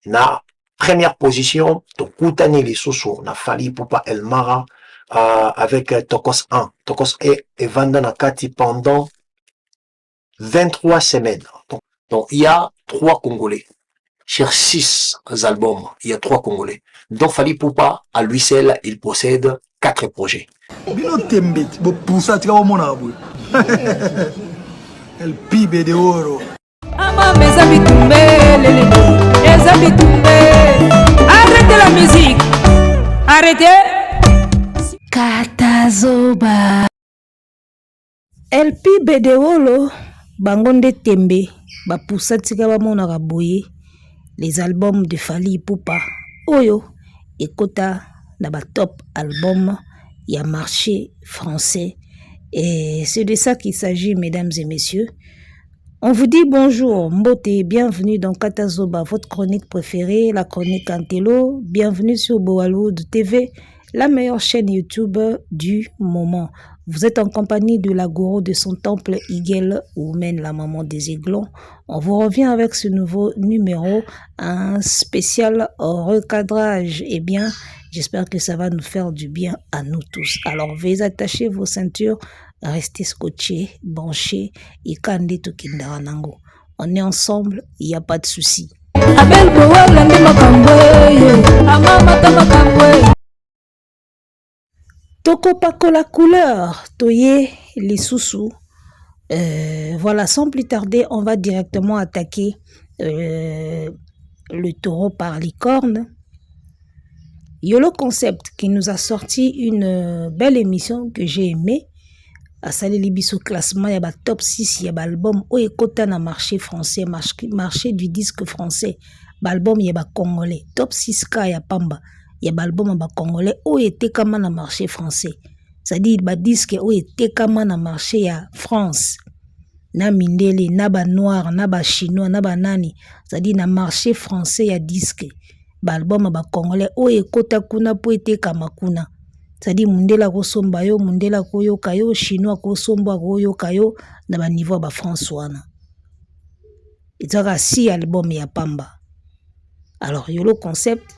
Na première position, tokutani lisusu na Fally Ipupa El Mara avec Tokos 1. Tokos 1 evanda na kati pendant 23 semaines. Donc il y a trois Congolais. Sur six albums, il y a trois Congolais. Donc Fally Ipupa, à lui seul, il possède quatre projets. Bino tembe bopusa tika bomonaka boye El Pibe de Oro. Amama eza bitumbe lelele eza bitumbe. Arrêtez la musique, arrêtez. Katazoba LP Bedewolo, bango nde tembe bapusa tika bamonaka boye les albums de Fally Ipupa oyo ekota na batop album ya marché français. Et c'est de ça qu'il s'agit, mesdames et messieurs. On vous dit bonjour, mbote, bienvenue dans Katazoba, votre chronique préférée, la chronique Antelo. Bienvenue sur Boaloud TV, la meilleure chaîne YouTube du moment. Vous êtes en compagnie de la gourou de son temple, Igel, ou mène la maman des aiglons. On vous revient avec ce nouveau numéro, un spécial recadrage. Eh bien, j'espère que ça va nous faire du bien à nous tous. Alors, veuillez attacher vos ceintures, restez scotchés, branchés, et kande tokendaka nango. On est ensemble, il n'y a pas de souci. Abel Bowala nde makambo ye amamata makambo ye. Tokopakola couleur, toye lisusu. Voilà, sans plus tarder, on va directement attaquer le taureau par les cornes. Yolo Concept qui nous a sorti une belle émission que j'ai aimée. Asaleli biso classement ya ba top 6 ya ba album oyo ekota na marché français, marché du disque français, ba album ya ba Congolais, top 6 ka ya pamba ya ba album ya ba Congolais oyo etekama na marché français, c'est-à-dire ba disque oyo etekama na marché ya France na mindele na banoir na bachinois na banani, c'est-à-dire na marché français ya disque, ba album ya ba Congolais oyo ekota kuna mpo etekama kuna, c'est-à-dire mundele akosomba yo, mundele akoyoka yo, chinois akosomba, akoyoka yo na baniveau ya bafrance wana. Ezaka si album ya pamba. Alors Yolo Concept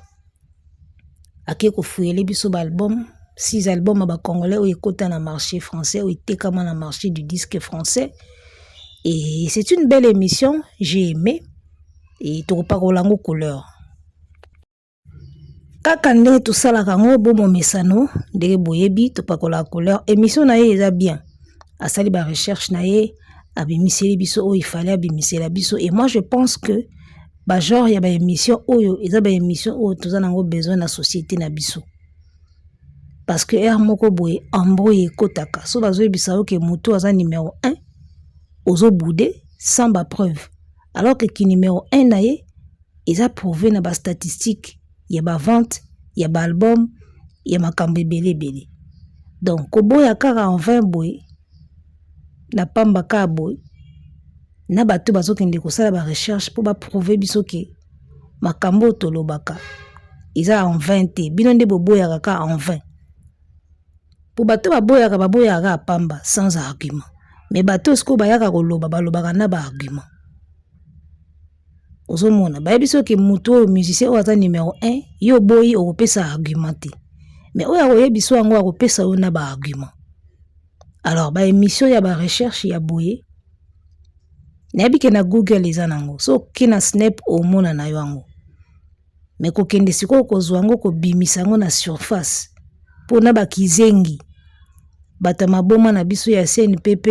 ake kofuyele biso baalbum, six album ya bacongolais oyo ekota na marché français, oyo etekama na marché du disque français. Et c'est une belle émission, j'ai aimé et tokopakola yango couleur kaka ndenge tosalaka yango bomomesano. Ndenge boyebi, topakolaka couleur. Émission na ye eza bien, asali barecherche na ye, abimiseli biso oyo ifale abimisela biso. Et moi, je pense que bagenre ya baémission oyo eza baémission oyo toza nango besoin na société na biso, parce que heure moko boye embrouille ekotaka. So bazoyebisa yo ke motu aza numéro 1, ozobouder sans bapreuve, alors que ki numéro 1 na ye eza prouvé na bastatistique ya bavente ya baalbum ya makambo ebele ebele. Donc koboya kaka en vain boye na pamba kaka boye na bato bazokende kosala barecherche mpo baprouver biso ke makambo oyo tolobaka eza en vain te. Bino nde boboyaka kaka en vain, mpo bato baboyaka, baboyaka kaka pamba sans argument, mais bato sikoyo bayaka koloba, balobaka na baargument. Ozomona bayebi soki motu oyo, musicien oyo aza numéro 1, yo oboyi, okopesa argument te, mais oyo akoyebi so yango akopesa yo na baargument. Alors baémission ya barecherche ya boye, nayebi ke na Google eza nango, so oke na Snap omona na yo yango, mais kokende sikoyo kozwa yango, kobimisa yango na surface mpona bakizengi, bato ya maboma na biso ya CNPP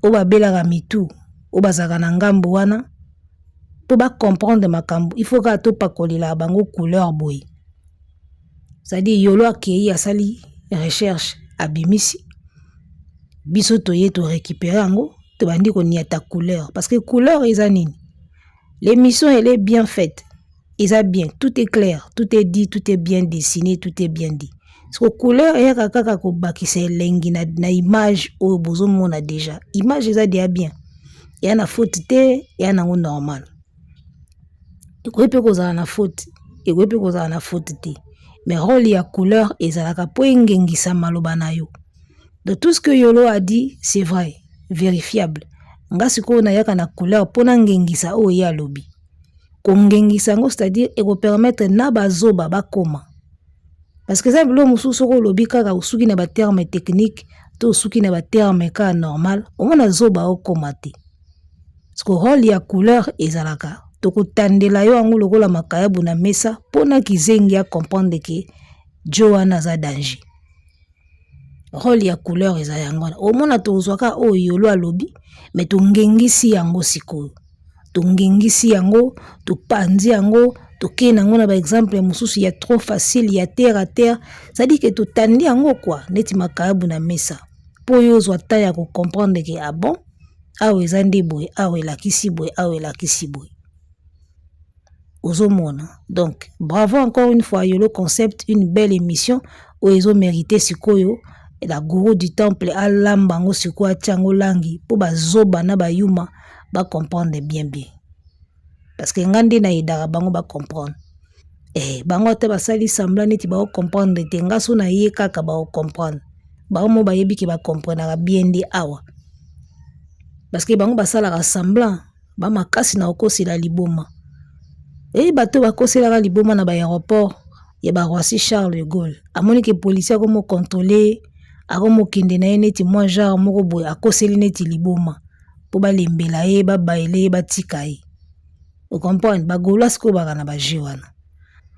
oyo babelaka mitu, oyo bazalaka na ngambo wana, mpo bacomprendre makambo, il faut kaka topakolela bango couleur boye. C'est-à-dire Yolo akei, asali recherche, abimisi biso, toye torécupérer yango, tobandi koniata couleur, parce que couleur eza nini? L'émission, elle est bien faite, eza bien, tout est clair, tout est dit, tout est bien dessiné, tout est bien dit. Parce que couleur eyaka kaka kobakisa elengi na image oyo bozomona déjà. Image eza deya bien, eya na faute te, eya nango normal. Ekoki mpe kozala na faute, ekoki mpe kozala na faute te, mais rôle ya couleur ezalaka mpo engengisa maloba na yo. De tout ce que Yolo a dit, c'est vrai, vérifiable. Nga sikoyo nayaka na couleur mpo nangengisa oyo ye alobi. Kongengisa yango, c'est-à-dire ekopermettre na bazoba bakoma, parce que eza biloko mosusu soki olobi kaka osuki na baterme technique to osuki na baterme kaka normal, omona zoba okoma te. Parce que rôle ya couleur ezalaka tokotandela yo yango lokola makayabu na mesa mpona kizengi ya comprendre ke jo wana aza danger. Rôle ya couleur eza yango wana. Omona tozwaka oyo Yolo alobi, me tongengisi yango sikoyo, tongengisi yango, topanzi yango, tokei nango na baexemple mosusu ya trop facile, ya terre à terre, c'est-à-dire ke totandi yango kwa neti makayabu na mesa mpo oyo ozwa ta ya kocomprendre ke ah bon, awa eza nde boye, awa elakisi boye, awa elakisi boye. Ozomona. Donc bravo encore une fois Yolo Concept, une belle émission oyo ezomérite sikoyo la gourou du temple alamba yango sikoyo, atia yango langi mpo bazoba na bayuma bacomprendre bien bien, parce que nga nde nayedaka bango bacomprendre. Bango ata basali semblant neti baocomprendre te, nga so na ye kaka baocomprendre. Bango mo bayebi ke bacomprenaka bien nde awa, parce que bango basalaka semblant bamakasi na kokosela liboma. Eyi bato bakoselaka liboma na baaéroport ya baRoissy Charles de Gaulle, amoni ke policier akomocontrôle, akomokende na ye neti mwa genre moko boye, akoseli neti liboma mpo balembela ye, babayele ye, batika ye. Ocomprendre? Bagaulois sikoyo baka na bajeu wana.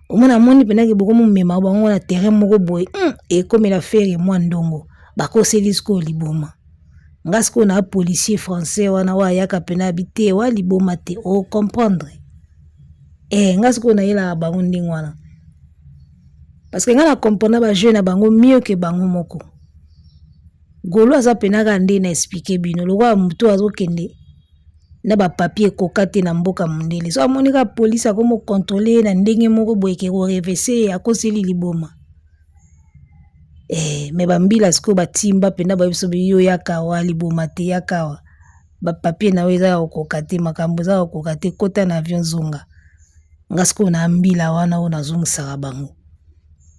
Omona, amoni mpenaki bokomomema bango na terrain moko boye, ekomela Ferre mwa ndongo, bakoseli sikoyo liboma. Nga sikoyo na policier français wana oyo ayaka mpena abi te wa liboma te, ocomprendre. Nga sikoyo nayelaka bango ndenge wana, parce que nga na comprendre bajeu na bango mieux ke bango moko. Gaulois aza mpena kaka nde na expliquer bino lokola motu azokende na bapapier ekoka te na mboka mondele. So amoni kaka polise akomocontrôle ye na ndenge moko boye ke korevese ye, akoseli liboma. Me bambila sikoyo batimba mpena, bayebi so yo yaka wa liboma te, yaka wa bapapier na yo eza ya kokoka te, makambo eza ya kokoka te, kota na avion, zonga. Nga sikoyo na mbila wana oyo nazongisaka bango,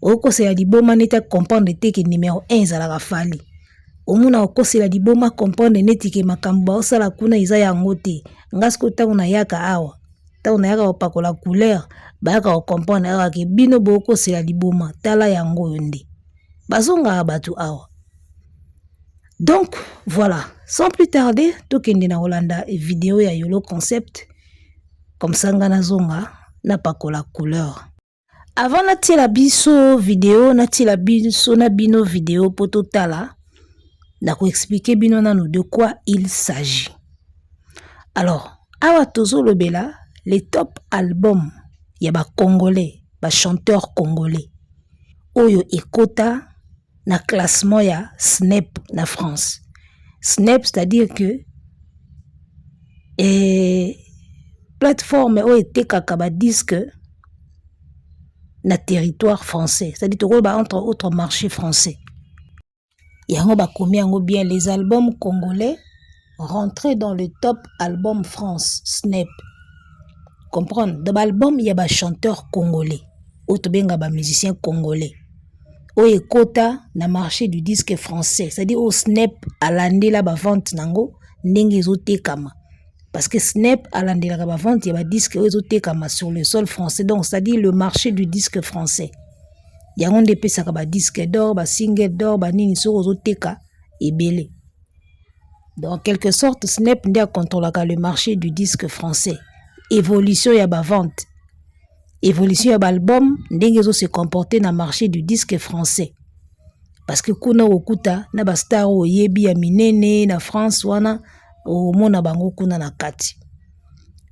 okosela liboma neti acomprendre te ke numéro 1 ezalaka Fally. Omona okosela liboma, comprendre neti ke makambo baosala kuna eza yango te. Nga sikoyo ntango nayaka awa, ntango nayaka kopakola couleur, bayaka kocomprendre awa ke bino bokosela liboma, tala yango oyo nde bazongaka bato awa. Donc voilà, sans plus tarder, tokende na kolanda video ya Yolo Concept, comme ça nga nazonga napakola couleur. Avant natiela biso video, natiela biso na bino video mpo totala, nakoexpliquer bino nanu de quoi il s'agit. Alors awa tozolobela les top album ya bacongolais, bachanteur congolais oyo ekota na classement ya SNEP na France. SNEP, c'est-à-dire que plateforme oyo etekaka badisque na territoire français, c'est-à-dire tokoloba entre autres marché français. Yango bakomi yango bien: les albums congolais rentrés dans le top album France SNEP. Comprendre, da baalbum ya bachanteur congolais oyo tobenga bamusicien congolais oyo ekota na marché du disque français, c'est-à-dire oyo SNEP alandela bavente nango ndenge ezotekama, parce que SNEP alandelaka bavente ya badisque oyo ezotekama sur le sol français, donc c'est-à-dire le marché du disque français. Yango nde epesaka badisque d'or, basingle d'or, banini soki ozoteka ebele. Donc en quelque sorte SNEP nde akontrolaka le marché du disque français, évolution ya bavente, évolution ya baalbum ndenge ezose comporter na marché du disque français, parce que kuna okokuta na bastar oyo oyebi ya minene na France wana, omona bango kuna na kati.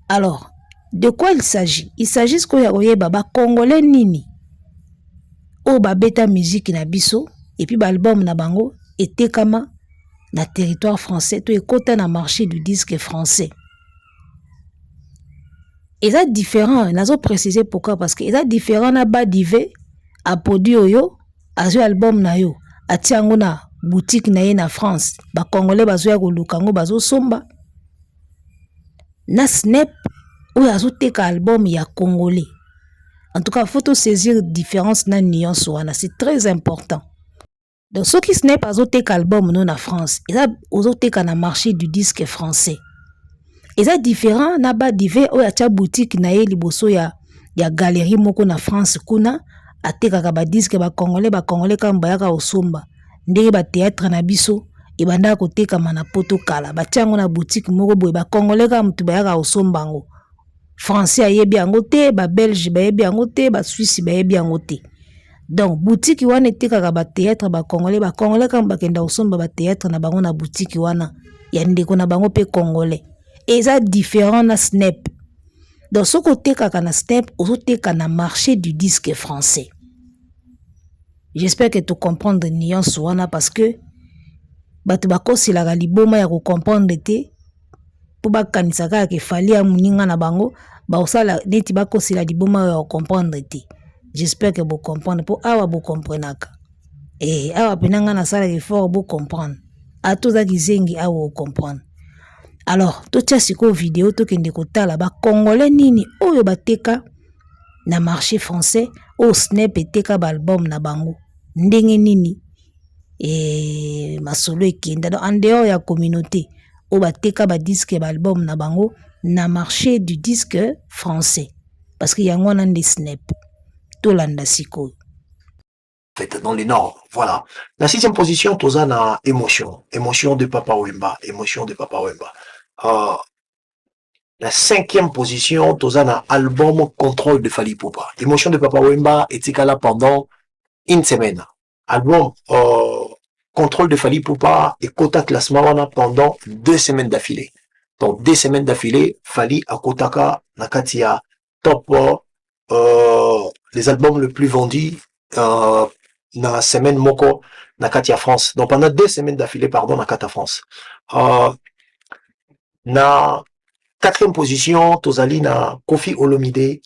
Alors de quoi il s'agit? Il s'agit sikoyo ya koyeba bacongolais nini oyo babeta musique na biso et puis baalbum na bango etekama na territoire français to ekota na marché du disque français. Eza différent, nazo préciser pourquoi, parce que eza différent na badive aproduit oyo azwi album na yo, atia yango na boutique na ye na France, bacongolais bazoya koluka yango, bazosomba. Na SNEP oyo azoteka album ya congolais. En tout cas, faut tosaisir différence na nuance wana, c'est très important. Donc soki SNEP azoteka album no na France, eza ozoteka na marché du disque français. Eza différent na ba dive oyo atia boutique na ye liboso ya, ya galerie moko na France kuna atekaka ba disque ba congolais, ba congolais kaka bayaka kosomba ndenge ba théâtre na biso ebandaka kotekama na poto kala, batia yango na boutique moko boye ba congolais kaka motu bayaka kosomba yango. Français ayebi yango te, ba belge bayebi yango te, ba suisse bayebi yango te. Donc boutique wana etekaka ba théâtre ba congolais, ba congolais kaka bakenda kosomba ba théâtre na bango na boutique wana ya ndeko na bango pe congolais. Eza différent na SNEP. Donc soki otekaka na SNEP, ozoteka na marché du disque français. J'espère que tu comprendre nuance wana parce que bato bakoselaka liboma ya kocomprendre te mpo bakanisa kaka ke Fally ya moninga na bango, bakosala neti bakosela liboma ya kocomprendre te. J'espère que bocomprendre mpo awa bocomprenaka. Eh, awa mpena ngai nasalaka effort bocomprendre. Ata oza kizengi awa ocomprendre. Alors totia sikoyo video tokende kotala ba congolais nini oyo bateka na marché français oyo SNEP eteka ba album na bango ndenge nini e masolo ekenda. Donc en dehors ya communauté oyo bateka ba disque ba album na bango na marché du disque français parce que yango wana nde SNEP. Tolanda sikoyo. Fait dans les normes. Voilà. La sixième position, toza na Émotion. Émotion de Papa Wemba. Émotion de Papa Wemba. La cinquième position, toza na album Contrôle de Fally Ipupa. Émotion de Papa Wemba etikala pendant une semaine. Album Contrôle de Fally Ipupa ekota classement wana pendant 2 semaines d'affilée. Donc 2 semaines d'affilée, Fally akotaka na kati ya top les albums les plus vendus na semaine moko na kati ya France. Donc pendant 2 semaines d'affilée, pardon, na kati ya France. Na quatrième position, tozali na Koffi Olomide,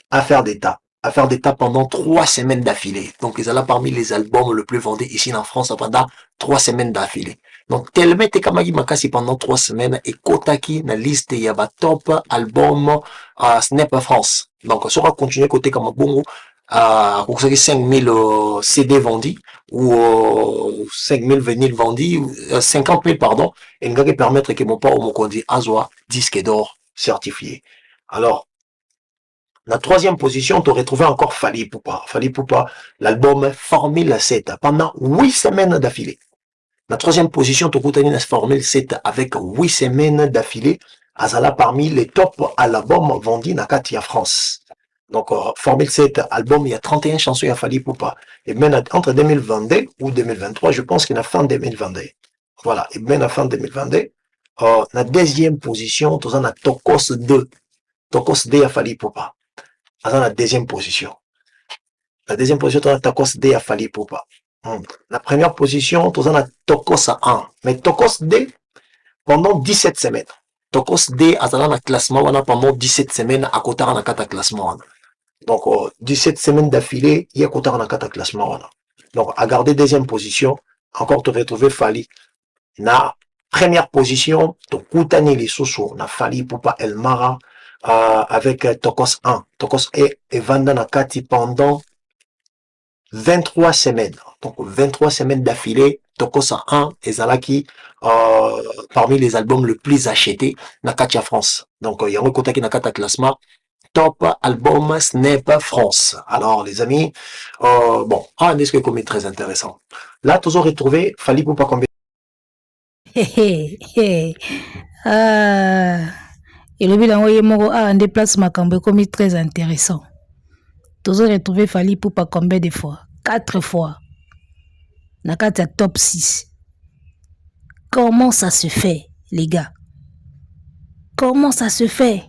Affaire d'État. Affaire d'État pendant 3 semaines d'affilée. Donc, ils allaient parmi les albums les plus vendus ici en France pendant 3 semaines d'affilée. Donc, tellement etekamaki makasi pendant 3 semaines ekotaki na liste ya ba top album SNEP France. Donc, ça va continuer koteka mabongo à 5000 CD vendus ou 5000 vinyles vendus, 50 000 pardon, et nous permettre que Mopao Mokonzi azwa disque d'or certifié. Alors, la troisième position, tu retrouvé encore Fally Ipupa. Fally Ipupa, l'album Formule 7, pendant 8 semaines d'affilée. La troisième position, tu retrouvé la Formule 7 avec 8 semaines d'affilée. Azala parmi les top albums vendus na kati ya France. Donc, Formule 7, album, il y a 31 chansons, il y a Fally Ipupa. Et même entre 2022 ou 2023, je pense qu'il y a fin 2022. Voilà, et même à fin 2022, la deuxième position, tu as Tokooos 2. Tokooos 2 ya Fally Ipupa. Aza la deuxième position. La deuxième position, tu as Tokooos 2 ya Fally Ipupa. La première position, tu as Tokooos 1. Mais Tokooos 2, pendant 17 semaines. Tokooos 2, azala na classement wana pendant 17 semaines, akotaka na kati classement wana. Donc, 17 semaines d'affilée, il y a kotaka na kati classement wana. Donc, à garder deuxième position, encore te retrouver Fally. Na première position, tokutani lisusu na Fally Ipupa El Mara, avec Tokooos 1. Tokooos 1 evanda na kati pendant 23 semaines. Donc 23 semaines d'affilée, Tokooos 1 ezalaki parmi les albums les plus achetés na kati ya France. Donc yango ekotaki na kati ya classement top album SNEP France. Alors les amis, bon, un disque comme très intéressant. Là, toujours retrouvé Fally Ipupa combien? Ah, elobi nango ye moko awa nde place makambo ekomi très intéressant. Tozo retrouver Fally Ipupa combien de fois? 4 fois na kati ya top 6. Comment ça se fait, les gars? Comment ça se fait?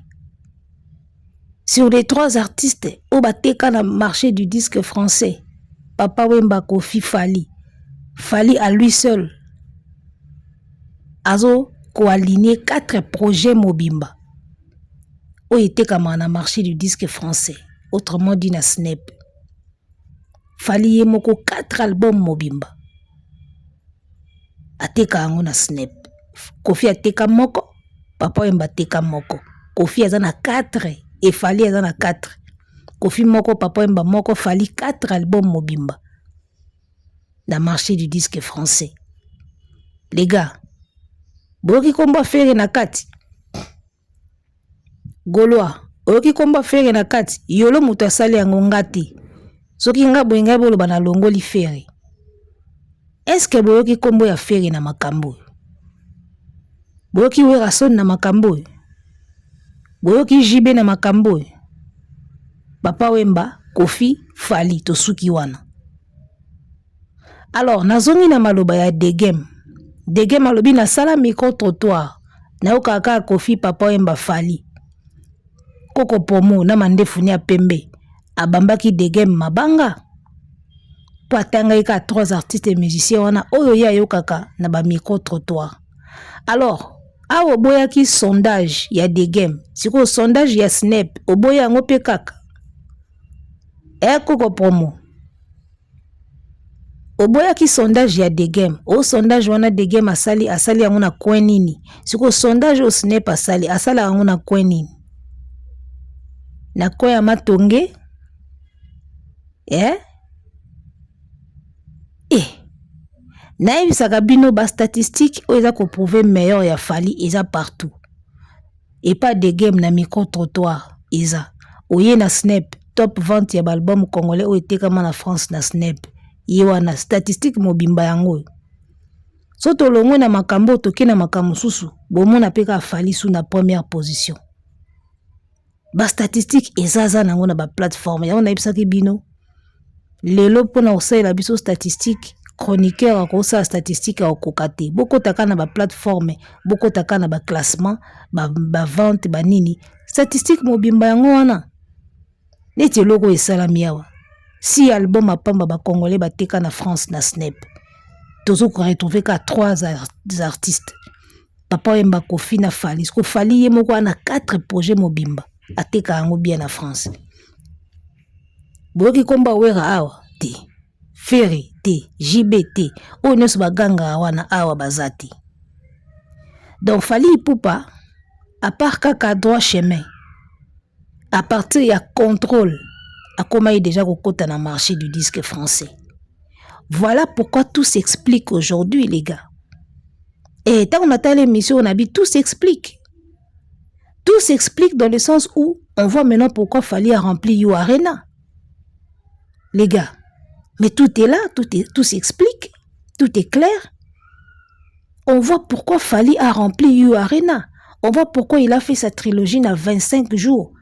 Sur les 3 artistes oyo bateka na marché du disque français, Papa Wemba, Koffi, Fally, Fally à lui seul azo koaligner 4 projets mobimba oyo etekamaka na marché du disque français, autrement dit na SNEP. Fally ye moko 4 albums mobimba ateka yango na SNEP. Koffi ateka moko, Papa Wemba ateka moko. Koffi aza na 4 et Fally aza na 4. Koffi moko, Papa Wemba moko, Fally 4 albums mobimba na marché du disque français. Les gars, boyoki kombo Ferre na kati? Gaulois, oyoki kombo Ferre na kati? Yolo moto asali yango, nga te. Soki nga boye ngai boloba na longoli Ferre. Est-ce que boyoki kombo ya Ferre na makambo oyo? Boyoki Werrason na makambo oyo? Boyoki JB na makambo oyo? Papa Wemba, Koffi, Fally, tosuki wana. Alors nazongi na maloba ya Degem. Degem alobi nasala micro trottoir, nayokaka kaka Koffi, Papa Wemba, Fally. Koko Promo na mandefu ni ya pembe abambaki Degem mabanga mpo atangaki kaka trois artistes musiciens wana oyo ye ayokaka na ba micro trottoir. Alors awa oboyaki sondage ya Degem, sikoyo sondage ya Snep oboyi yango mpe kaka e Koko Promo oboyaki sondage ya Degem. O sondage wana Degem asali, asali yango na coin nini? Sikoyo sondage oyo Snep asali, asala yango na coin nini? Na coin ya Matonge eh? Eh, nayebisaka bino ba statistique oyo eza koprouve meilleur ya Fally eza partout. Epa Degem na micro trottoir eza oye na Snep top vente ya baalbum congolais oyo etekama na France na Snep ye wana statistique mobimba yango oyo. So tolongwe na makambo oyo toke na makambo mosusu, bomona mpe kaka Fally su na première position. Ba statistique eza za nango na ba plateforme yango nayebisaki bino lelo mpona kosalela biso statistique, chroniqueur akosala statistique akokoka te. Bokota kaka na ba plateforme, bokota kaka na ba classement, ba vente, banini, statistique mobimba yango wana. Neti eloko oyo esalami awa, si album apamba ba congolais bateka na France na Snep, tozo ko retrouver kaka trois artistes, Papa Wemba, Koffi na Fally. Siko Fally ye moko ana 4 projets mobimba ateka yango bien na France. Boyoki komba Wera awa te, Ferre te, JB te, oyo nyonso bagangaka wana awa baza te. Donc Fally Ipupa à part kaka droit chemin, à partir ya contrôle akomaki déjà kokota na marché du disque français. Voilà pourquoi tout s'explique aujourd'hui, les gars. Et tant qu'on a l'émission, on a dit tout s'explique. Tout s'explique dans le sens où on voit maintenant pourquoi Fally a rempli U Arena. Les gars, mais tout est là, tout s'explique, tout est clair. On voit pourquoi Fally a rempli U Arena. On voit pourquoi il a fait sa trilogie na 25 jours.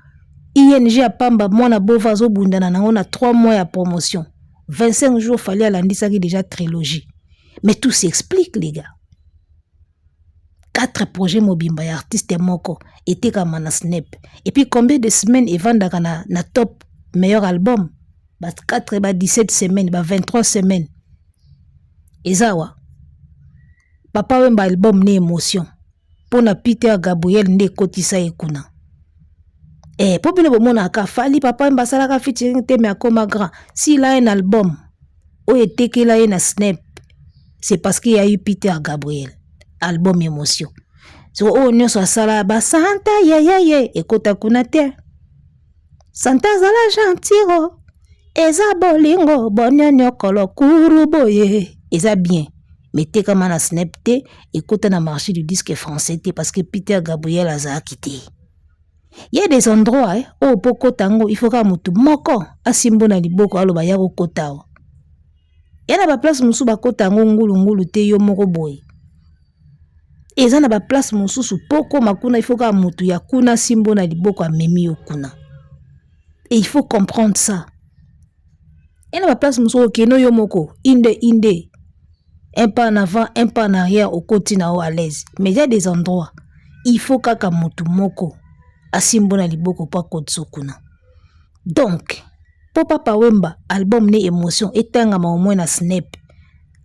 ING a pamba mwana bova azobundana nango na 3 mois ya promotion. 25 jours Fally alandisaki déjà trilogie. Mais tout s'explique, les gars. 4 projets mobimba ya artiste moko etekama na Snep. Et puis combien de semaines evandaka na top meilleur album? Ba 4, ba 17 semaines, ba 23 semaines. Ezawa. Papa Wemba album ne émotion. Pona Peter Gabriel nde ekotisa ye kuna. Eh, po bino bomonaka Fally Papa Wemba asalaka featuring te mais akoma grand. S'il a un album oyo etekela ye na Snep, c'est parce qu'il y a eu Peter Gabriel. Album émotion. So oyo nyonso asala ba santa ye ye ye ekota kuna te. Santa azala gentiro, eza bolingo bonyonyokolo kuru boye. Eza bien. Mais tekama na Snep te, ekota na marché du disque français te parce que Peter Gabriel azalaki te. Il y a des endroits eh, oyo po kota yango il faut kaka motu moko asimbo na liboko aloba ya kokota awa. Ya na ba place mosusu bakota yango ngulu ngulu te yo moko boye. Eza na ba place mosusu po koma kuna il faut kaka motu ya kuna asimbo na liboko amemi yo kuna. Et il faut comprendre ça. Ya na ba place mosusu okende yo moko inde inde, un pas en avant un pas en arrière okoti na yo à l'aise. Mais il y a des endroits il faut kaka motu moko asimbo na liboko po akotisa kuna. Donc po Papa Wemba album ne émotion etangama au moins na Snep,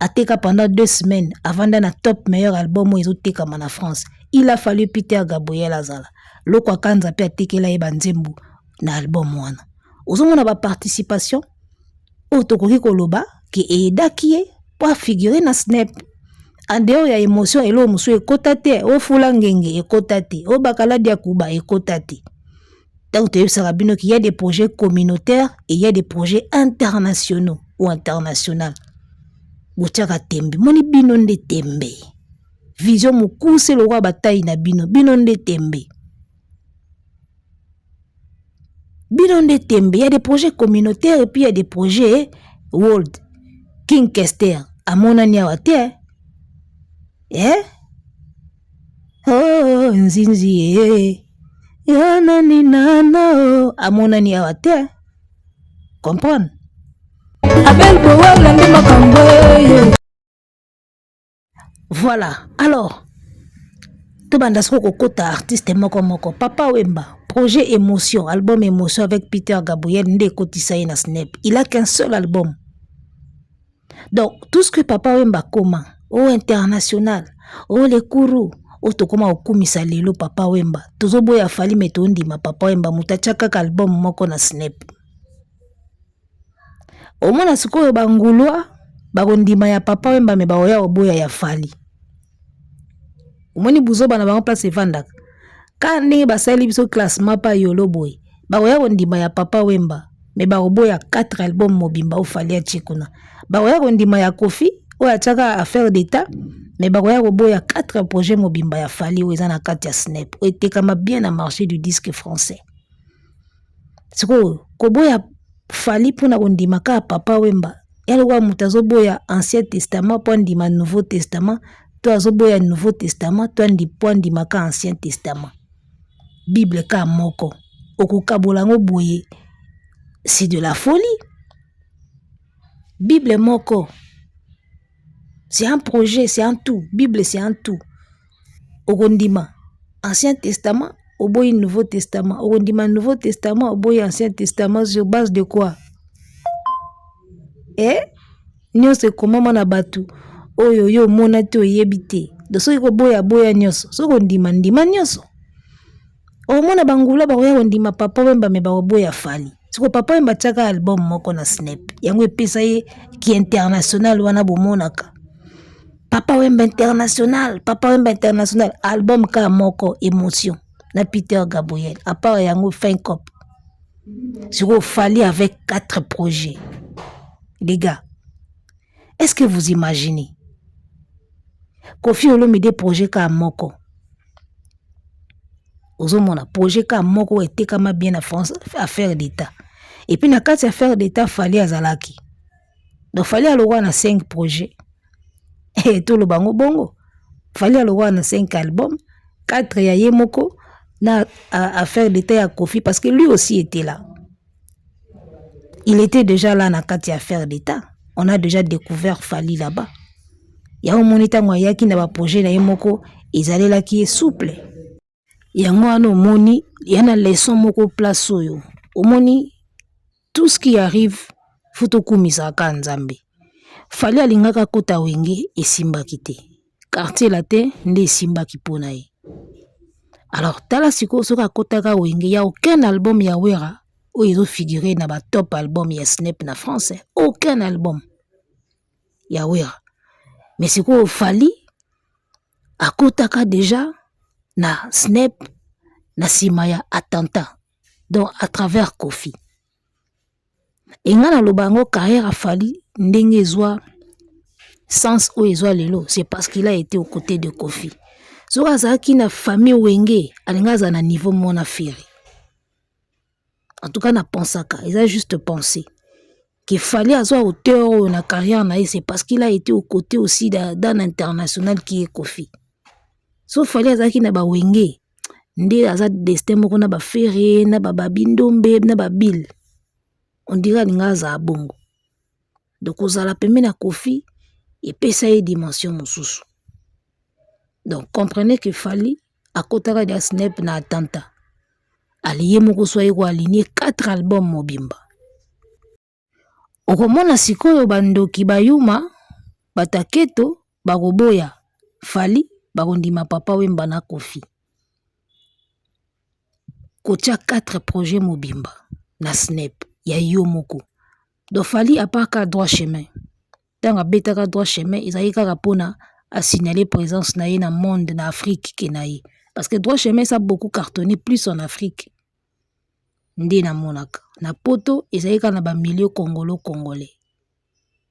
ateka pendant 2 semaines avanda na top meilleur album oyo ezotekama na France. Il a fallu Peter Gabriel azala loko akanza pe atekela ye banzembo na album wana. Ozomona ba participation oyo tokoki koloba ke eyedaki ye po afigure na Snep. En dehors ya émotion eloko mosusu ekota te, ofula ngenge ekota te, obakaladi ya kuba ekota te. Donc toyebisaka bino qu'il y a des projets communautaires et il y a des projets internationaux ou international. Botiaka tembe, moni bino nde tembe. Vision mokuse lokola batayi na bino, bino nde tembe. Bino nde tembe. Il y a des projets communautaires et puis il y a des projets world. King Kester amonani awa te. Eh? Oh, nzinzi eh. Ya nani nana oh. Amonani awa te. Comprendre? Abel Bowala nde makambo ye. Voilà. Alors, tobanda sikoyo kokota artiste moko moko. Papa Wemba, projet Émotion, album Émotion avec Peter Gabriel nde ekotisa ye na Snap. Il a qu'un seul album. Donc, tout ce que Papa Wemba koma, au international, au les kourou, oyo tokoma kokumisa lelo Papa Wemba. Tozoboya Fally mais tondima Papa Wemba moto atia kaka album moko na Snap. Omona sikoyo bangulwa bakondima ya Papa Wemba me bakoya koboya ya Fally. Omoni buzoba na bango place evandaka. Ka ndenge basali biso classement pa yolo boye, bakoya kondima ya Papa Wemba me bakoboya 4 album mobimba oyo Fally atie kuna. Bakoya kondima ya Koffi oyo atiaka affaire d'état me bakoya koboya 4 projet mobimba ya Fally oyo eza na kati ya Snap, oyo etekama bien na marché du disque français. Sikoyo koboya Fally mpona kondima kaka Papa Wemba ya lokola moto azoboya Ancien Testament mpo andima Nouveau Testament, to azoboya Nouveau Testament to mpo andima kaka Ancien Testament. Bible kaka moko okokabola yango boye, c'est de la folie. Bible moko, c'est un projet, c'est un tout. Bible c'est un tout. Okondima Ancien Testament, oboyi Nouveau Testament. Okondima Nouveau Testament, oboyi Ancien Testament sur base de quoi? Eh? Nyonso ekomama na bato oyo yo omona te, oyebi te. Donc soki koboya boya nyonso, soki kondima ndima nyonso. Omona bangula bakoya kondima Papa Wemba me bakoboya Fally. Siko Papa Wemba atiaka album moko na Snap, yango epesa ye ki international wana bomonaka. Papa Wemba international, Papa Wemba international, album ka moko Émotion na Peter Gabriel, à part yango fin cop. Siko Fally avec 4 projets. Les gars, est-ce que vous imaginez? Koffi Olomide projet ka moko. Ozomona projet ka moko etekama bien na France, affaire d'état. Et puis na kati affaire d'état Fally azalaki. Donc Fally alokwa na 5 projets. Et tout le bango bongo. Fally alokwa na 5 albums, 4 ya ye moko na affaire d'état ya Koffi parce que lui aussi était là. Il était déjà là na kati affaire d'état. On a déjà découvert Fally là-bas. Ya omoni ntango ayaki na ba projet na ye moko ezalelaki ye souple. Yango wana omoni ya na leçon moko place oyo. Omoni tout ce qui arrive faut tokumisaka Nzambe. Fally alingaka kota Wenge esimbaki te. Quartier Latin nde esimbaki mpona ye. Alors tala sikoyo soki akotaka Wenge, ya aucun album ya Wera oyo ezofigure na ba top album ya Snap na France, aucun album ya Wera. Mais sikoyo Fally akotaka déjà na Snap na nsima ya attentat, donc à travers Koffi. Enga naloba yango carrière ya Fally ndenge ezwa sens oyo ezwa lelo, c'est parce qu'il a été aux côtés de Koffi. Soki azalaki na famille Wenge, alingi azala na niveau mona Ferré. En tout cas na pensaka, eza juste penser qu'il fallait azwa hauteur oyo na carrière na ye, c'est parce qu'il a été aux côtés aussi d'un international qui est Koffi. So Fally azalaki na ba Wenge nde aza destin moko na ba Ferré, na ba Babi Ndombe, na ba Bill. On dirait alinga azala bongo. Donc kozala pembeni na Koffi epesa ye dimension mosusu. Donc comprenez que Fally akotaka dia Snap na attentat. Ali ye moko so aye koaligner 4 albums mobimba. Okomona sikoyo bandoki bayuma bataketo bakoboya Fally, bakondima Papa Wemba na Koffi. Kotia 4 projets mobimba na Snap ya yo moko. Donc Fally apart ka droit chemin. Ntango abetaka droit chemin ezalaki kaka mpona asignaler présence na ye na monde, na Afrique ke na ye. Parce que droit chemin ça beaucoup cartonné plus en Afrique. Nde namonaka na poto ezalaki kaka na ba milieu congolo congolais.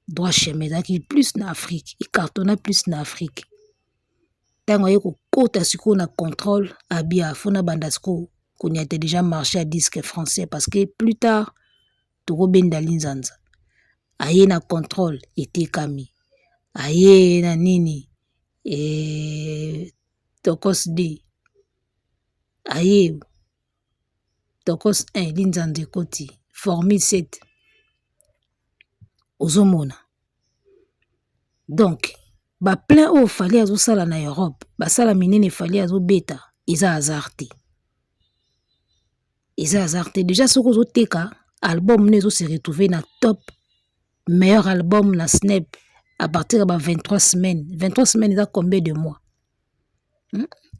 Droit chemin ezalaki plus na Afrique, ecartonna plus na Afrique. Ntango aye kokota sikoyo na contrôle abia fo na banda sikoyo Koniata déjà marché ya disque français parce que plus tard tokobenda linzanza. Aye na contrôle etekami. Aye na nini e Tokos D. Aye Tokos 1 linzanza ekoti formule 7 ozomona. Donc ba plein oyo Fally azosala na Europe, basala minene Fally azobeta eza hasard te. Eza hasard te. Déjà soki ozoteka album ne ezo se retrouver na top meilleur album na Snap à partir ya ba 23 semaines. 23 semaines eza combien de mois?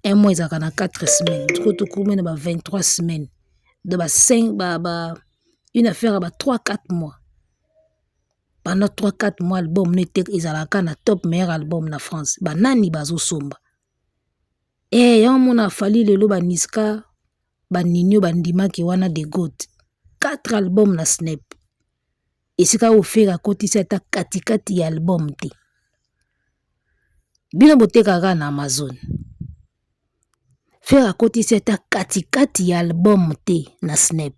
Un mois ezalaka na 4 semaines. Sikoyo tokomi na ba 23 semaines. Donc ba 5 ba une affaire ya ba 3 4 mois. Pendant 3 4 mois album ne te ezalaka na top meilleur album na France. Banani bazosomba? Eh yango mona Fally lelo ba Niska ba Ninho bandimaki wana de goat. 4 albums na Snap. Esika oyo Ferre akotisi ata katikati ya album te. Bino botekaka na Amazon. Ferre akotisi ata katikati ya album te na Snap.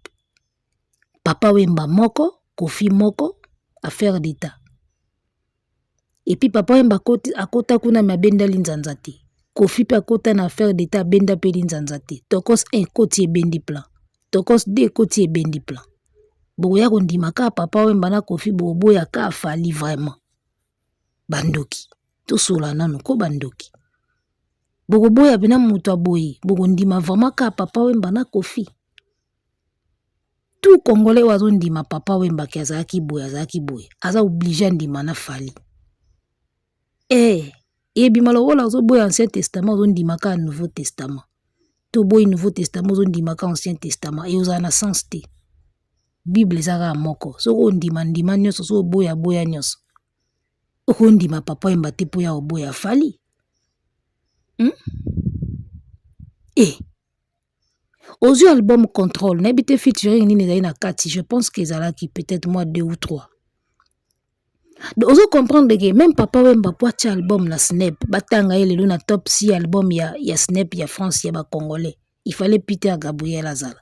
Papa Wemba moko, Koffi moko, affaire d'État. Et puis Papa Wemba akota kuna me abenda linzanza te. Koffi pe akota na affaire d'État abenda pe linzanza te. Tokos 1 ekoti ebendi plan. Tokos 2 ekoti ebendi plan. Bokoya kondima kaka Papa Wemba na Koffi, bokoboya kaka Fally vraiment. Bandoki, tosola nanu ko bandoki. Bokoboya pena moto aboye, bokondima vraiment kaka Papa Wemba na Koffi. Tout Congolais oyo azondima Papa Wemba ke azalaki boye, azalaki boye, aza obligé andima na Fally. Eh, ebima lokola ozoboya Ancien Testament, ozondima kaka Nouveau Testament. Toboyi Nouveau Testament, ozondima kaka Ancien Testament. E ozala na sens te. Bible eza kaka moko. Soki ondima ndima nyonso, soki oboya boya nyonso. Okondima Papa Wemba te mpo ya oboya Fally. Eh, ozwi album contrôle, nayebi te featuring nini ezali na kati, je pense que ezalaki peut-être moi 2 ou 3. Donc ozo comprendre que même Papa Wemba po atia album na Snap, batanga ye lelo na top 6 album ya Snap ya France ya ba Congolais. Il fallait Peter Gabriel azala.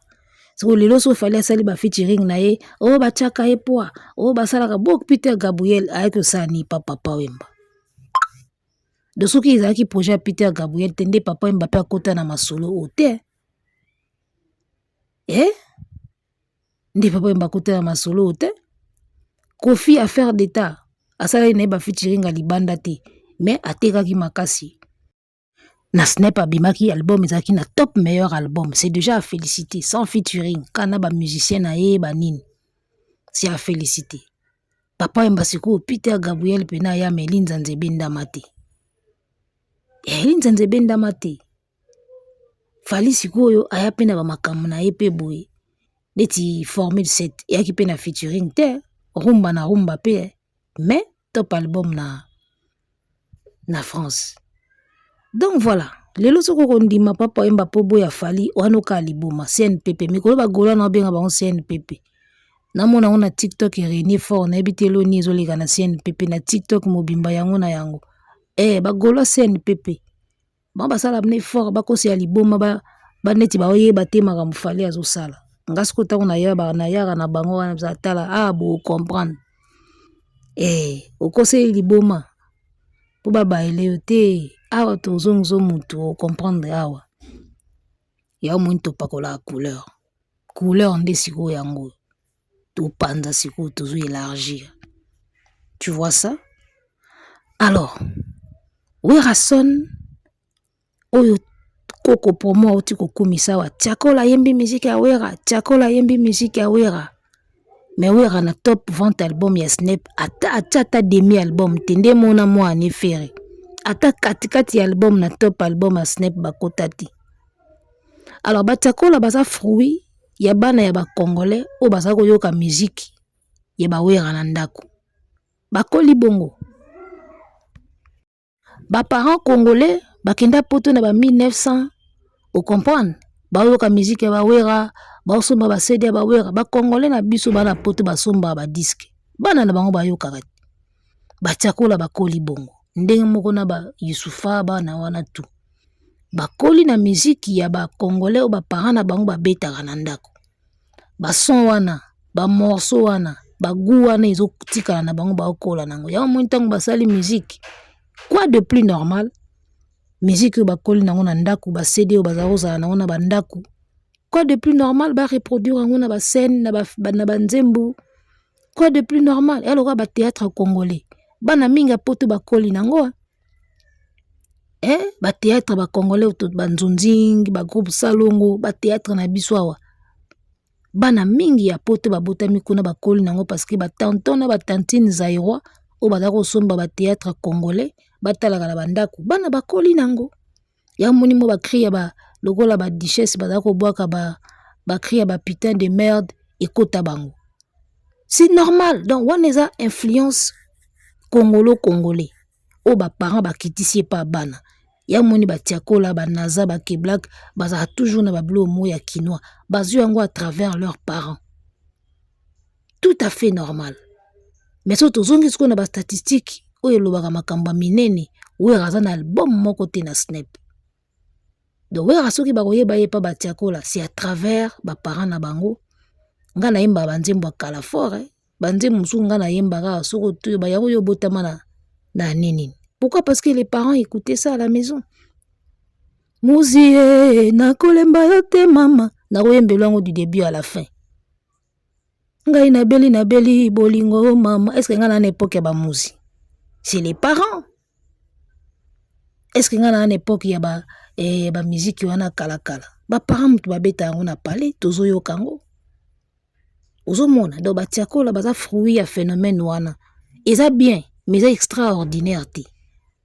Siko lelo so fallait asali ba featuring na ye, oh batiaka ye poa, oh basalaka bo Peter Gabriel ayaki kosala ni pa Papa Wemba. Donc soki ezalaki projet ya Peter Gabriel te nde Papa Wemba pe akota na masolo oyo te. Eh? Nde Papa Wemba akota na masolo oyo te. Koffi affaire d'État asalaki na ye ba featuring ya libanda te, mais atekaki makasi. Na Snap abimaki album ezalaki na top meilleur album, c'est déjà à féliciter sans featuring kana ba musicien na ye ba nini. C'est à féliciter. Papa Wemba sikoyo Peter Gabriel pena ya me linzanza ebendama te. Eh, linzanza ebendama te. Fally sikoyo aya pe na ba makambo na ye pe boye. Neti formule 7 eyaki pe na featuring te, rumba na rumba pe, mais top album na France. Donc voilà, lelo soko kondima Papa Wemba po boya Fally wana oka liboma CNPP mikolo ba Gaulois na benga bango CNPP. Namona yango na TikTok René Fort nayebi te eloni ezoleka na CNPP na TikTok mobimba yango na yango. Eh ba Gaulois CNPP. Bango basala bne fort bakosi ya liboma ba neti baoyeba te makambo Fally azosala. Nga sikoyo ntango nayaka na bango wana biza tala ah bo comprendre. Eh okoseli liboma po babayele yo te awa tozongizo mutu o comprendre awa. Ya omoni topakolaka couleur. Couleur nde sikoyo yango topanza sikoyo tozo élargir. Tu vois ça? Alors Werrason oyo koko promo auti kokumisa awa, Tiakola ayembi musique ya Wera, Tiakola ayembi musique ya Wera. Mais Wera na top vente album ya Snap ata atia ata demi album te nde mona mwana Ferre. Ata katikati ya album na top album ya Snap bakota te. Alors ba Tiakola baza fruit ya bana ya ba Congolais oyo baza koyoka musique ya ba Wera na ndako. Bakoli bongo. Ba parents congolais bakenda poto na ba 1900, o comprendre? Bayoka musique ya ba Wera, baosomba ba CD ya ba Wera. Ba Congolais na biso bana poto basomba ba disque. Bana na bango bayokaka te. Ba Tiakola bakoli bongo. Ndenge moko na ba Yusufa bana wana tout. Bakoli na musique ya ba congolais oyo ba parents na bango babetaka na ndako. Ba son wana, ba morceaux wana, ba goût wana ezotikala na bango, baokola nango. Yango omoni ntango basali musique, quoi de plus normal? Musique oyo bakoli nango na ndako, ba CD oyo bazala kozala nango na bandako, quoi de plus normal ba reproduire yango na ba scène, na banzembo? Quoi de plus normal? Ya lokola ba théâtre congolais, bana mingi ya poto bakoli nango, eh, ba théâtre ba congolais, banzonzingi, ba groupe Salongo, ba théâtre na biso awa, bana mingi ya poto babotami kuna bakoli nango, parce que batonton na batantine zaïrois oyo baza kosomba ba théâtre congolais, batalaka na bandako, bana bakoli nango. Ya moni mo ba cri ya ba lokola ba duchesse baza kobwaka ba cri ya ba putain de merde ekota bango, c'est normal. Donc wana eza influence congolo congolais oyo baparent bakitisi epa bana. Ya moni batiakola, banaza, bakeblak bazala toujours na babiloko moko ya kinois, bazwi yango à travers leurs parents, tout à fait normal. Mais soki tozongi sikoyo na bastatistique oyo elobaka makambo ya minene, Wera aza na album moko te na SNEP. Donc Wera, soki bakoyeba ye epa batiakola, c'est à travers baparent na bango. Ngai nayembaka banzembo ya kala fort, eh? Banzembo mosusu ngai nayembaka, soki otoyeba yango, yo obotama na nini. Pourquoi? Parce que les parents écoutaient ça à la maison. Muzie nakolemba yo te mama, nakoyembela yango du début à la fin. Ngai nabeli, nabeli bolingo mama. Est ce que ngai na na époque ya bamuzi? C'est les parents. Est ce que ngai na na époque ya ba bamusique wana kalakala? Baparent moto babeta yango na palais, tozoyoka yango, ozomona. Donc batiakola baza fruit ya phénomène wana. Eza bien, mais eza extraordinaire te,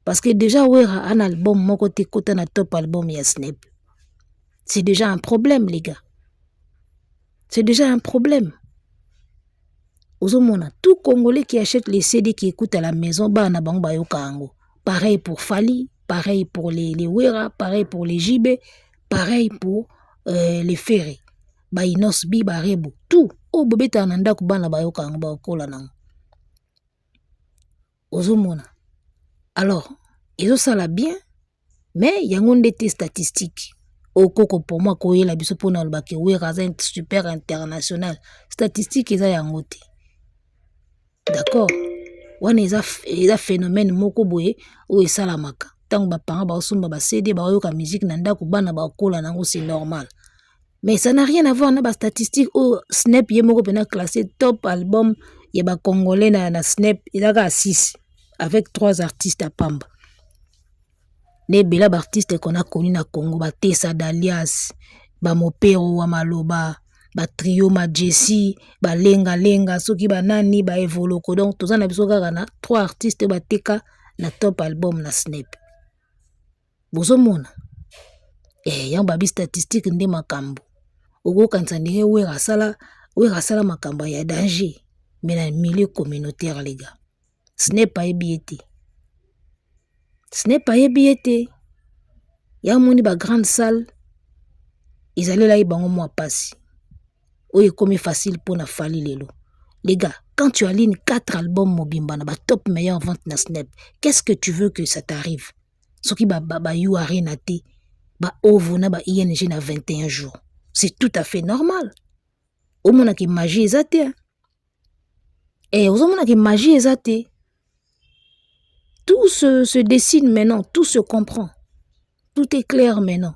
parce que déjà Wera ana album moko te kota na top album ya SNEP. C'est déjà un problème, les gars, c'est déjà un problème. Ozomona, tout Congolais qui achète les CD, qui écoute à la maison, bana na bango bayoka yango. Pareil pour Fally, pareil pour les Wera, pareil pour les JB, pareil pour les Ferre, ba Innoss'B, barebo, tout oyo bobetaka na ndako, bana bayoka yango, bakokola nango. Ozomona, alors ezosala bien, mais yango nde te statistique okoko pour moi koyela biso mpona olobaka Wera aza super international. Statistique eza yango te, d'accord? Wana eza phénomène moko boye oyo esalamaka ntango baparent baosomba baCD, baoyoka musique na ndako, bana bakola nango, c'est normal. Mais ça n'a rien à voir na bastatistique oyo SNEP ye moko mpena classé top album ya bacongolais na SNEP eza kaka 6 avec trois artistes ya pamba na ebele. Baartiste qu'on a connu na Congo, batesa Dalias, bamopero wa maloba, batrio Majesi, balengalenga, soki banani, baevoloko. Donc toza na biso kaka na trois artistes bateka na top album na SNEP. Bozomona, yango babi statistique nde makambo. Okokanisa ndenge Wera asala, Wera asala makambo ya danger, mais na milieu communautaire, les gars, SNEP ayebi ye te, SNEP ayebi ye te. Ya moni bagrande salle ezalelaki bango mwa mpasi oyo ekomi facile mpona Fally lelo. Les gars, quand tu alignes quatre albums mobimba na batop meilleure vente na SNEP, qu'est-ce que tu veux que ça t'arrive soki ba U Arena te, ba OVO na ba ING na 21 jours? C'est tout à fait normal. Omonaki magie eza te, ozomonaki magie eza te. Tout se dessine maintenant, tout se comprend, tout est clair maintenant,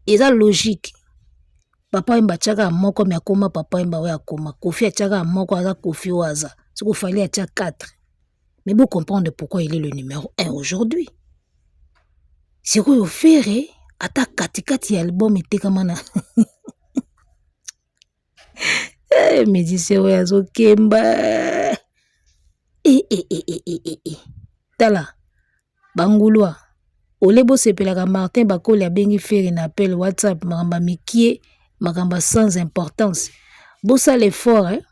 eza logique. Papa Wemba atiaka moko, me akoma Papa Wemba oyo akoma. Kofi atiaka moko, aza Kofi oyo aza. Soki Fally atia 4, mais vous comprendre pourquoi il est le numéro 1 aujourd'hui. Sikoyo Ferre, ata katikati ya album etekama na musicien oyo azokemba. E, e, e, e, e, e, e. Tala bangulwa ole bosepelaka. Martin Bakoli abengi Ferre na appel WhatsApp, makambo ya mikie, makambo ya sans importance. Bosala effort, eh?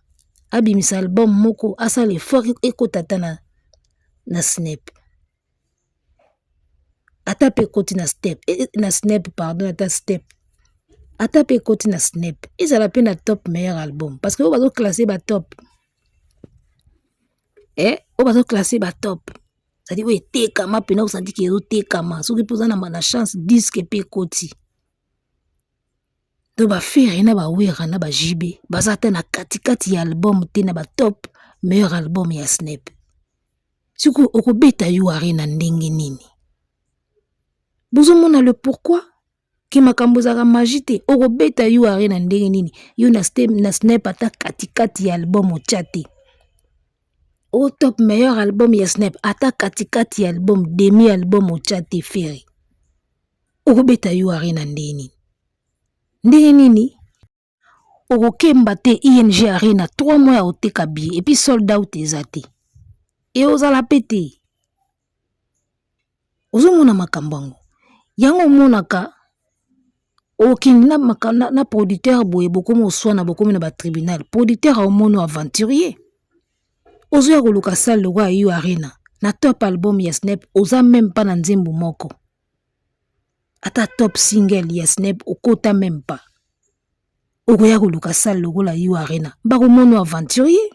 Abimisa album moko, asala effort ekota ata na SNEP, ata mpe ekoti na step, na SNEP, pardon, ata step, ata mpe ekoti na SNEP, ezala mpe na top meilleur album, parce que oyo bazoclasse batop, oyo bazoclasse batop. C'est-à-dire oyo etekama mpena osanti ke ezotekama, soki mpe oza na chance disque mpe ekoti. Donc ba Ferre na ba Werra na ba JB baza ata na katikati ya album te na ba top meilleur album ya Snap. Sikoyo okobeta U Arena ndenge nini? Bozomona le pourquoi ke makambo ezalaka magie te. Okobeta U Arena ndenge nini? Yo na Snap ata katikati ya album otya te. O top meilleur album ya Snap ata katikati ya album, demi album otya te Ferre. Okobeta U Arena ndenge nini? Ndenge nini? Okokemba te ING Arena 3 mois ya koteka billet et puis sold out eza te. E ozala pe te. Ozomona makambo yango. Yango omonaka okende na producteur boye bokomi oswana bokomi na ba tribunal. Producteur aomoni aventurier. Ozoya koluka salle lokola U Arena na top album ya Snap oza même pas na nzembo moko. Ata top single ya Snap okota même pas. Okoya koluka salle lokola U Arena bakomona aventurier.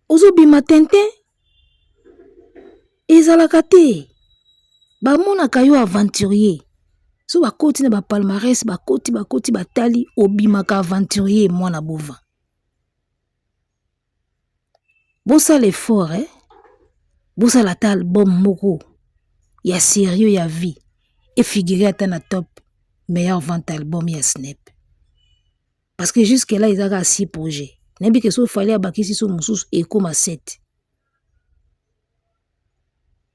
Ozobima tintin ezalaka te. Bamonaka yo aventurier. So bakoti na ba palmarès bakoti bakoti batali obimaka aventurier mwana bova. Bosala effort eh? Bosala ata album moko ya sérieux ya vie efigure ata na top meilleure vente album ya Snap. Parce que jusque là ezaka 6 projets. Nayebi ke so Fally abakisi so mosusu ekoma 7.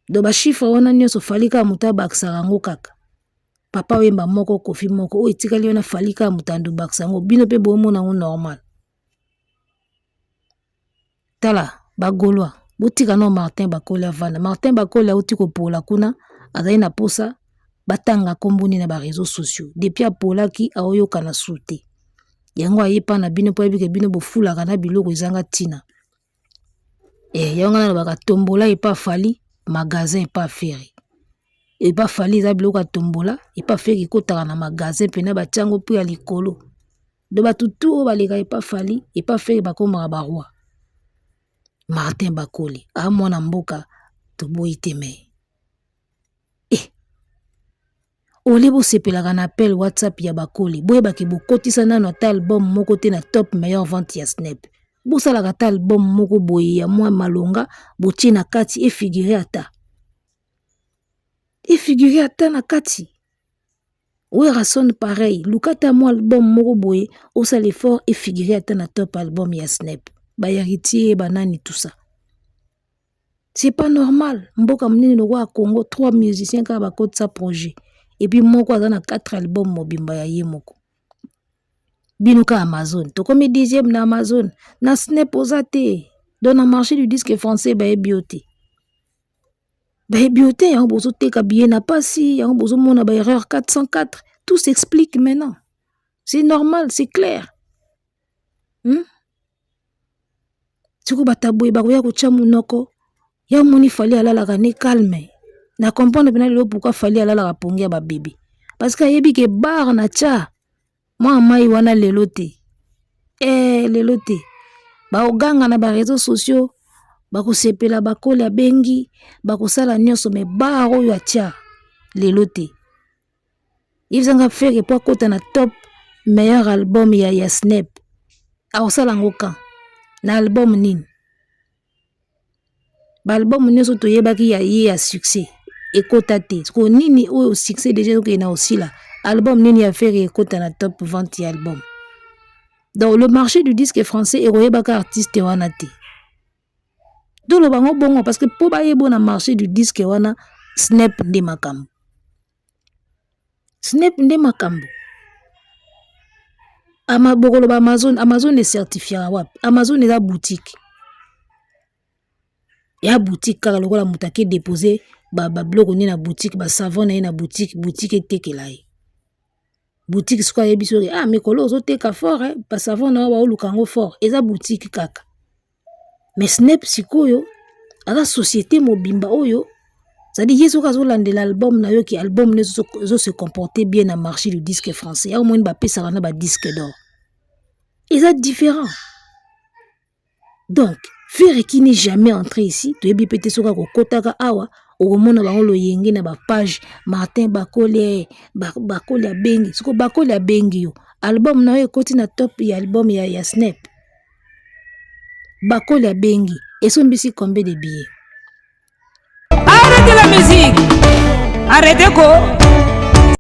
Donc ba chiffre wana nyonso Fally kaka moto abakisaka yango kaka. Papa Wemba moko, Kofi moko, oyo etikali wana Fally kaka moto ando bakisa yango. Bino mpe bomona yango normal. Tala ba Gaulois, botika no Martin Bakole avanda. Martin Bakole auti kopola kuna, azali na posa batanga kombo nini na ba réseaux sociaux. Depuis apolaki aoyokana su te. Yango ayepa na bino po ayebi ke bino bofulaka na biloko ezanga ntina. Yango nga nalobaka tombola epa Fally, magasin epa Ferre. Epa Fally eza biloko ya tombola, epa Ferre ekotaka na magasin mpena batia yango mpe ya likolo. Donc bato tu oyo baleka epa Fally, epa Ferre bakomaka ba roi. Martin Bakole, a mwana mboka toboyi te me. Ole bosepelaka na appel WhatsApp ya Bakole, boyebaki bokotisa nano ata album moko te na top meilleure vente ya Snap. Bosalaka ata album moko boye ya mwa malonga botie na kati efigure ata. Efigure ata na kati. Werrason pareil, luka ata mwa album moko boye osala effort efigure ata na top album ya Snap. Ba héritier banani tout ça. C'est pas normal. Mboka monene lokola Congo, 3 musiciens kaka bakotisa projet. Et puis moko aza na 4 albums mobimba ya ye moko. Bino ka Amazon. Tokomi 10e na Amazon. Na Snap oza te. Donc na marché du disque français bayebi yo te. Bayebi yo te, yango bozoteka billet na pasi, yango bozomona ba erreur 404. Tout s'explique maintenant. C'est normal, c'est clair. Siko bato boye bakoya kotia monoko ya moni Fally alalaka ne calme. Na comprendre mpena lelo pourquoi Fally alalaka pongi ya babebe. Parce que ayebi ke bar na tia mwa mai wana lelo te. Lelo te. Baoganga na ba réseaux sociaux, bakosepela Bakole abengi, bakosala nyonso mais bar oyo atia lelo te. Yebisanga Ferre po akota na top meilleur album ya Snap. Akosala yango kan? Na album nini? Ba album nyonso toyebaki ya ye ya succès ekota te. Sikoyo nini oyo succès déjà ezokende na osila? Album nini ya Ferre ekota na top vente ya album? Donc le marché du disque français ekoyebaka artiste wana te. Toloba yango bongo parce que po bayeba na marché du disque wana Snap nde makambo. Snap nde makambo. Bokoloba Amazon, Amazon ecertifiaka wapi? Amazon eza boutique. Ya boutique kaka lokola moto ake déposer ba biloko nde na boutique, ba savon na ye na boutique, boutique etekela ye. Boutique sikoyo ayebi soki ah mikolo ozoteka fort eh, ba savon na yo baoluka yango fort, eza boutique kaka. Mais Snap sikoyo aza société mobimba oyo, c'est-à-dire ye soki azolandela album na yo ki album ne ezo se comporter bien na marché du disque français, yango moni bapesaka na ba disque d'or. Eza différent. Donc, Ferre qui n'est jamais entré ici, toyebi pe te soki akokotaka awa, okomona bango loyenge na ba page Martin Bakole, Bakole abengi, soko Bakole abengi yo, album na yo ekoti na top ya album ya Snap. Bakole abengi, esombisi combien de billets? Arrêtez la musique. Arrêtez ko.